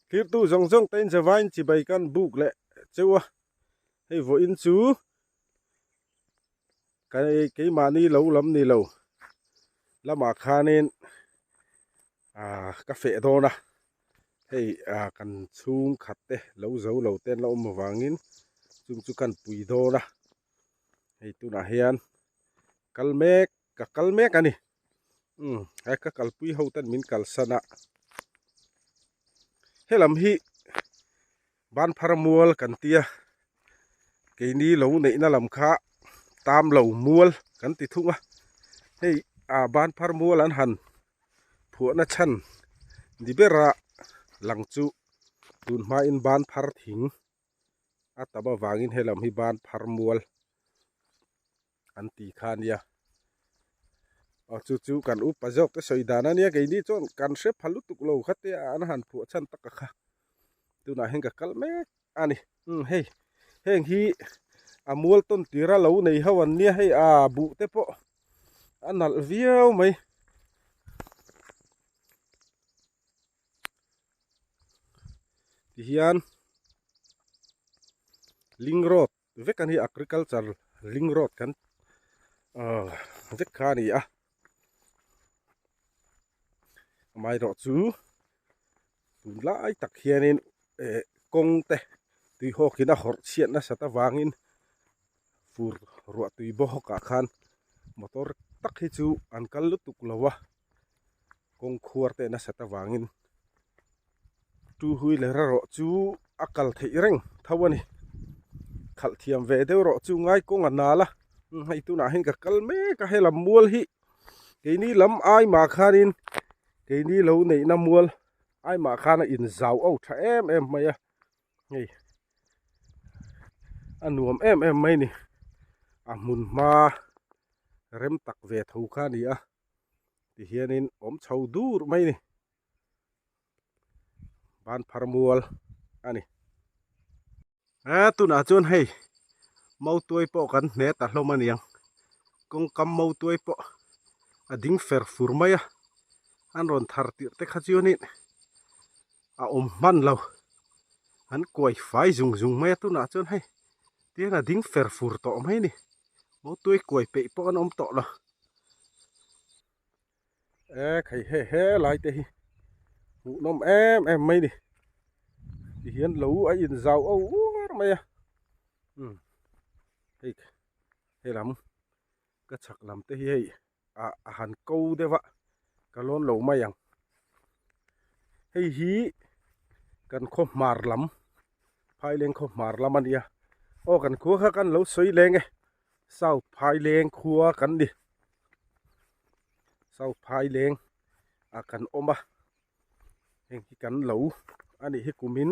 Thirtu zawng zawng te in zavain chibai kan buk leh cheu a, hei vawiin chu keimahni lo lam ni lo lamah khanin ah ka feh dawn a, hei ah kan chhungkhat te lo zo lo te an la awm avangin chung chu kan pui dawn a, hei tunah hian kal mek. Ka kal mek a ni. Umm he ka kalpui ho ten min kalsan a. Helam hi Banphar mual kan tia keini lo neihna lam kha tam lo mual kan ti thung a. Hei ah Banphar mual an han phuahna chhan ni bera lang chu tun hmain Banphar thing a tam avangin helam hi Banphar mual an ti kha ania aw chu chu kan upa zawk te sawi dan ania keini chuan kan hre pha lutuk lo kha te an han phuah chhan tak a kha tunah hian ka kal mek ani umm hei heng hi a mual tawn tira lo nei ho an nia hei a buh te pawh a nalh viau mai. Tihian ling road vek a ni agriculture ling road kan ahh vek kha a ni a amaherawh chu tun lai tak hianin eh kawng te tui hawkin a hawrh chhiat nasat avangin fur ruah tui bawk ah khan motor tak hi chu an kal lutuk lo a kawng khuar te nasat avangin two wheeler erawh chu a kal theih reng tho a ni khalh thiam ve deuh erawh chu ngai kawng a nal a hei tunah hian ka kal mek a helam mual hi keini lam ai mah khanin keini lo neihna mual ai mah khan a inzau au tha em em mai a hei a nuam em em mai a ni a hmun hma rem tak ve tho kha a ni a tihianin awm chho dur mai a ni. Ban phar mual a ni. A tunah chuan hei mautuai pawh kan hne ta hlawm a niang. Kawngkam mautuai pawh a ding fer fur mai a. An rawn thar tirh te kha chuanin a awm hman lo. An kuai fai zung zung mai a tunah chuan hei tihian a ding fer fur tawh mai a ni. Mautuai kuai peih pawh an awm tawh lo. E khai he he lai te hi hmuh nawm em em mai ni ti hian lo a in zau au uar mai a umm hei he lam ka chhak lam te hi hei ah a han ko deuh a ka lawn lo mai ang hei hi kan khaw hmar lam phaileng khaw hmar lam a nia aw kan khua kha kan lo sawi leng e. South Phaileng khua kan ni. South Phaileng ah kan awm a. Heng hi kan lo a nih hi kumin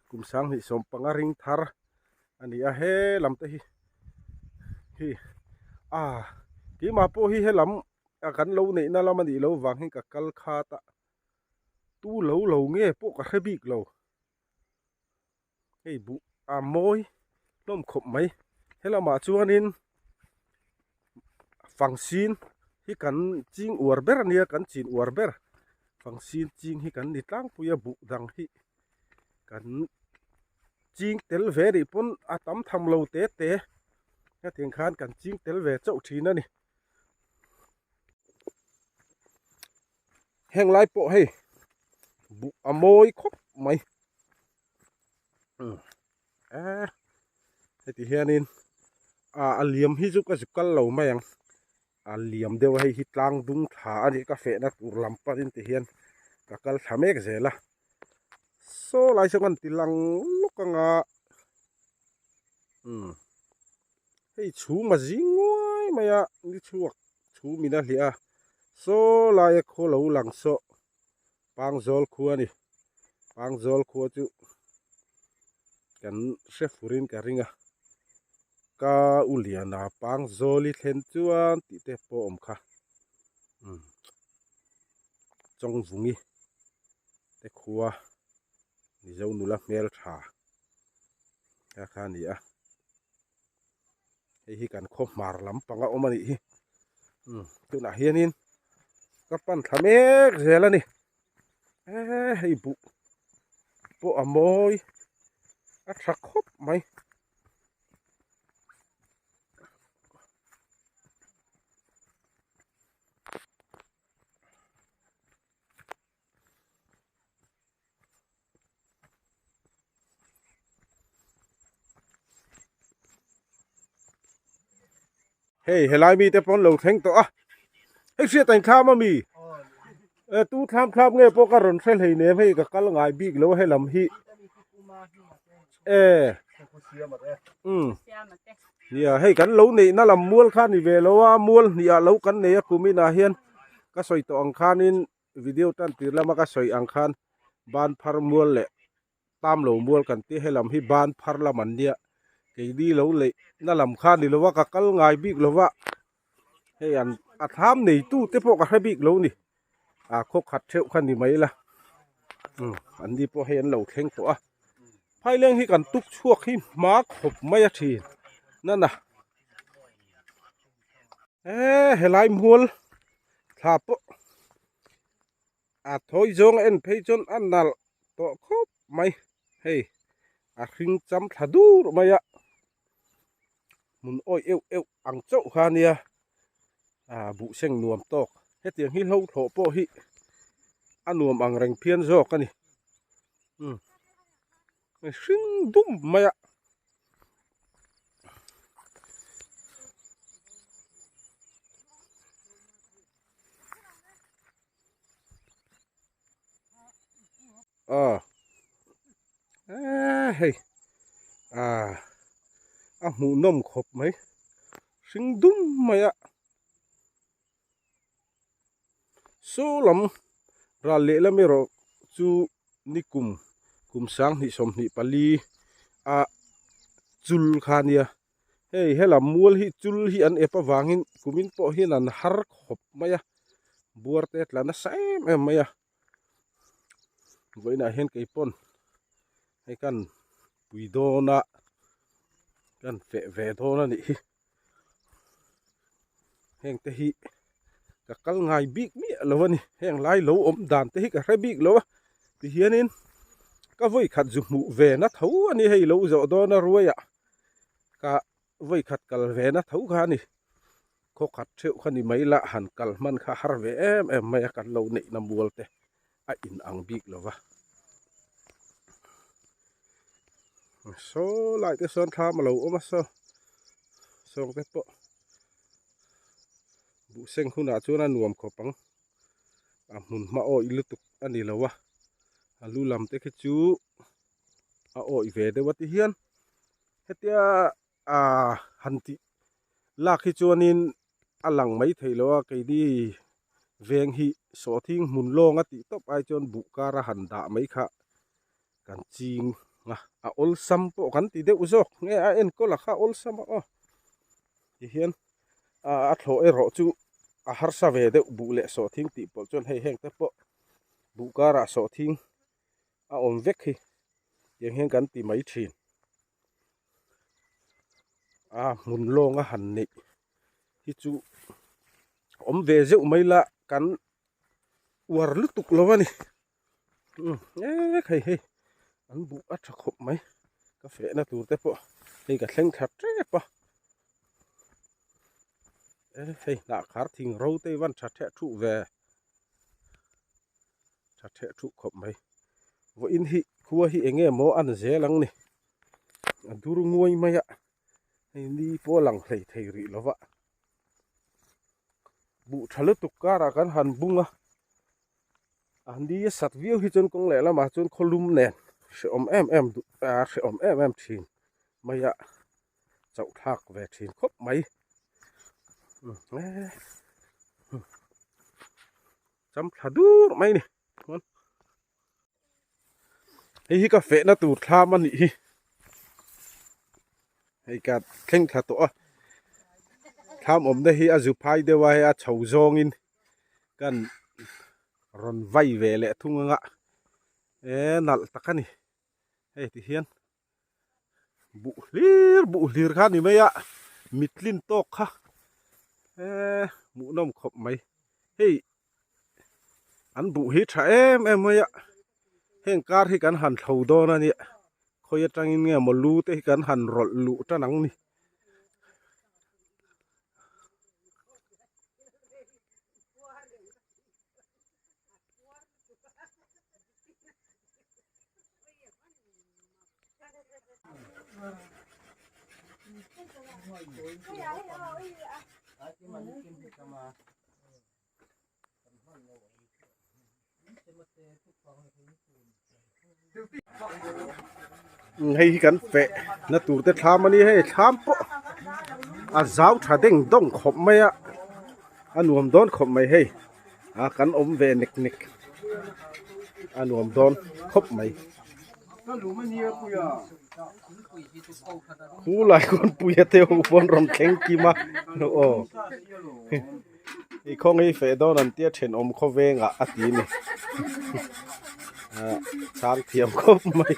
kum sanghnih sawm panga ring thar a ni a he lam te hi hi a keimah pawh hi helam a kan lo neihna lam a nih loh vang hian ka kal khat a tu lo lo nge pawh ka hre bik lo. Hei buh a mawi hlawm khawp mai helamah chuanin fangsin hi kan ching uar ber a nia kan chin uar ber fangsin ching hi kan ni tlangpui a buh dang hi kan ching tel ve rih pawn a tam tham lo te te hetiang khan kan ching tel ve chauh thin a ni. Heng lai pawh hei buh a mawi khawp mai eh heti hianin ah a liam hi chu ka zu kal lo mai ang a liam deuh a hei hi tlang dung thla a nih ka fehna tur lam panin ti hian ka kal thla mek zel a saw lai sawn an ti lang lawk anga umm hei chhum a zing nguai mai a ni chhuak chhum in a hliah a saw laia khaw lo lang saw Pangzawl khua a ni Pangzawl khua chu kan hre furin ka ring a ka u liana Pangzawl i thlen chuan tih te pawh awm kha umm Chawngvungi te khua Mizo nula hmeltha kha kha a ni a. Hei hi kan khaw hmar lampang a awm a nih hi umm tunah hianin ka pan thla mek zel a ni eee hei buh pawh a mawi a tha khawp mai. Hei helai mite pawh an lo thleng tawh a hei hriat an thlam ami e tu thlam thlam nge pawh ka rawn hre hlei nem hei ka kal ngai bik lo he lam hi e um nia hei kan lo neih na lam mual kha ni ve lo a mual hnih ah lo kan nei a kum inah hian ka sawi tawh ang khanin video tan tir lama ka sawi ang khan ban phar mual leh tam lo mual kan tih helam hi ban phar lam an nia keini lo leih na lam kha ni lova ka kal ngai bik lova hei an a thlam nei tu te pawh ka hre bik lo ni a khaw khat theuh kha ni mai la umm an ni pawh hei an lo thleng tawh a phaileng hi kan tuk chhuak hi hma khawp mai a thin nana eee helai mual thla pawh a thawi zawng a en phei chuan a nalh tawh khawp mai hei a hring cham thla dur mai a hmun awih euh euh ang chauh kha ania ah buh seng nuam tawk hetiang hi hlo thlawh pawh hi a nuam ang reng phian zawk a ni umm hring dum mai a. Aw eee hei ah a hmuhnawm khawp mai hring dum mai a saw lam ral lehlam erawh chu nikum kum sanghnih 24 a chul kha a nia. Hei helam mual hi chul hi an ep avangin kumin pawh hian an har khawp mai a buar te tla nasa em em mai a vawiinah hian kei pawn hei kan pui dawn a kan feh ve dawn a nih hi heng te hi ka kal ngai bik miah lo a ni heng lai lo awm dan te hi ka hre bik lo a tihianin ka vawi khat zu hmuh ve na tho a ni hei lo zawh dawn a ruai ah. Ka vawi khat kal ve na tho kha a ni. Khaw khat theuh kha ni mai la han kal hman kha har ve em em mai a kan lo neih na mual te a in ang bik lo va. Saw lai te sawn thlam a lo awm a saw sawng te pawh buh seng hunah chuan a nuam khawp ang. A hmun hma awih lutuk a ni lo a, a lu lam te khi chu a awih ve deuh a ti hian hetia ah han tih lak hi chuanin a lang mai theih loh a keini veng hi sawhthing hmun lawng a tih tawp ai chuan buh kar a han dah mai kha kan ching a a awlsam pawh kan ti deuh zawk nge a enkawl a kha awlsam a aw ti hian a thlawh erawh chu a harsa ve deuh buh leh sawhthing tih pawh chuan hei heng te pawh buh karah sawhthing a awm vek hi tiang hian kan ti mai thin a hmun lawng a han neih hi chu awm ve zeuh mai la kan uar lutuk lo a ni um ek hei hei an buh a tha khawp mai ka fehna tur te pawh hei ka thleng thla tep a e hei hnah khar thing ro te hi van tha theh thuh ve. Tha theh thuh khawp mai. Vawiin hi khua hi eng nge maw a na zel ang ni. A dur nguai mai a, hei ni pawh a lang hlei thei rih lo va. Buh tha lutuk karah kan han bung a, a ni a sat viau hi chuan kawng lehlamah chuan khawlum nen hrehawm em em duh a hrehawm em em thin mai a, chauh thlak ve thin khawp mai. Cham thla dur mai ni chuan hei hi ka fehna tur thlam a nih hi hei ka thleng thla tawh a thlam awmna hi a zu phai deuh a hei a chho zawngin kan rawn vai ve leh thung anga e nalh tak a ni hei ti hian Buh hlir buh hlir kha a ni mai a mitlin tawk kha eee hmuhnawm khawp mai hei an buh hi tha em em mai a Heng kar hi kan han thlo dawn a nia. Khawi atangin nge maw lu te hi kan han rawlh luh tan ang ni. Hei hi kan feh na tur te thlam a ni hei thlam pawh a zau tha deng dawng khawp mai a a nuam dawn khawp mai hei a kan awm ve nek nek a nuam dawn khawp mai khulai khawn puia te ho pawn rawn thleng kim a aw. I khaw ngei feh dawn an tia thenawm khawvengah a ti ni. Ah, chhang thiam khawp mai.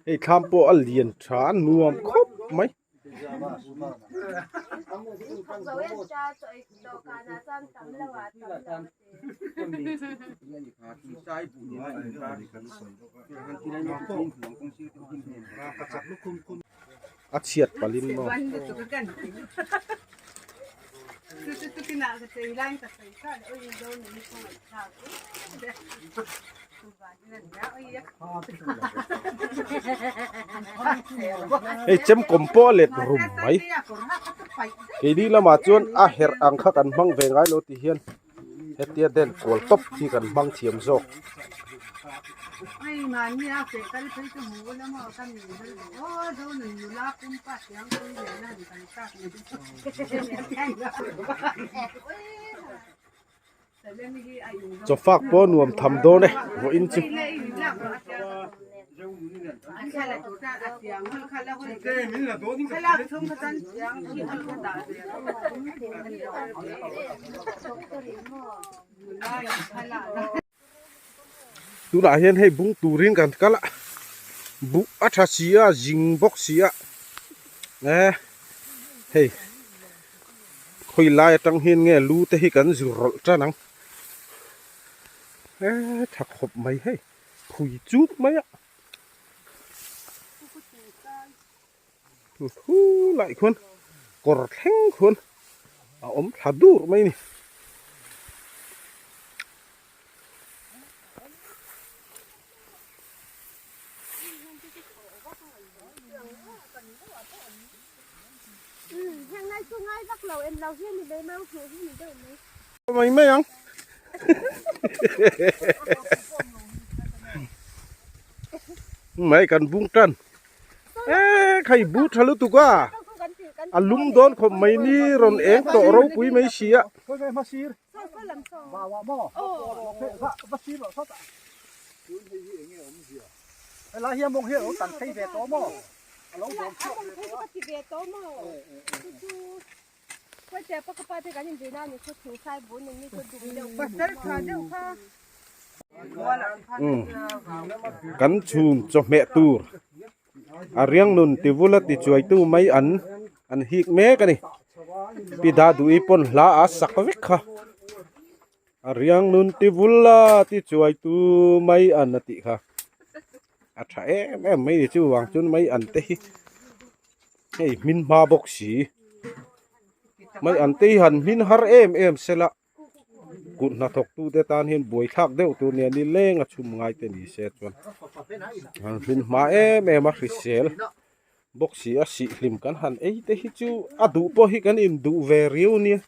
Hei thlam pawh a lian tha a nuam khawp mai. A chhiat palin maw. Hei chemkawm pawh a let rum mai keini lamah chuan a herh ang kha kan hmang ve ngai lo ti hian hetia den kual tawp hi kan hmang thiam zawk. Chawfak pawh nuam tham dawn e vawiin chu. Tunah hian hei bung turin kan kal a buh a tha si a zing bawk si a eh hei khawi lai atang hian nge lu te hi kan zir rawlh tan ang eh tha khawp mai hei phui chuk mai a Thu laih khuan kawr thleng khuan a awm thla dur mai a ni. Mai mai ang. Mai kan bung tan. E khai bu tha lutuk a a lum dawn khawp mai ni rawn eng tawh ropui mai si a. Kan chhum chawhmeh tur a riang nun tivula ti chuai tu mai an an hik mek a ni pi daduhi pawn hla a sak vek kha a riang nun tivula ti chuai tu mai an a tih kha a tha em em mai ni chuvang chuan mai an te hi. Hei hmin hma bawk si mai an te hi han hmin har em em sela kut hnathawk tu te tan hian buai thlak deuh tur nia ni leng a chhum ngai te ni se chuan han hmin hma em em a hrisel bawk si a sih hlim kan han ei te hi chu a duh pawh hi kan in duh ve riau nia.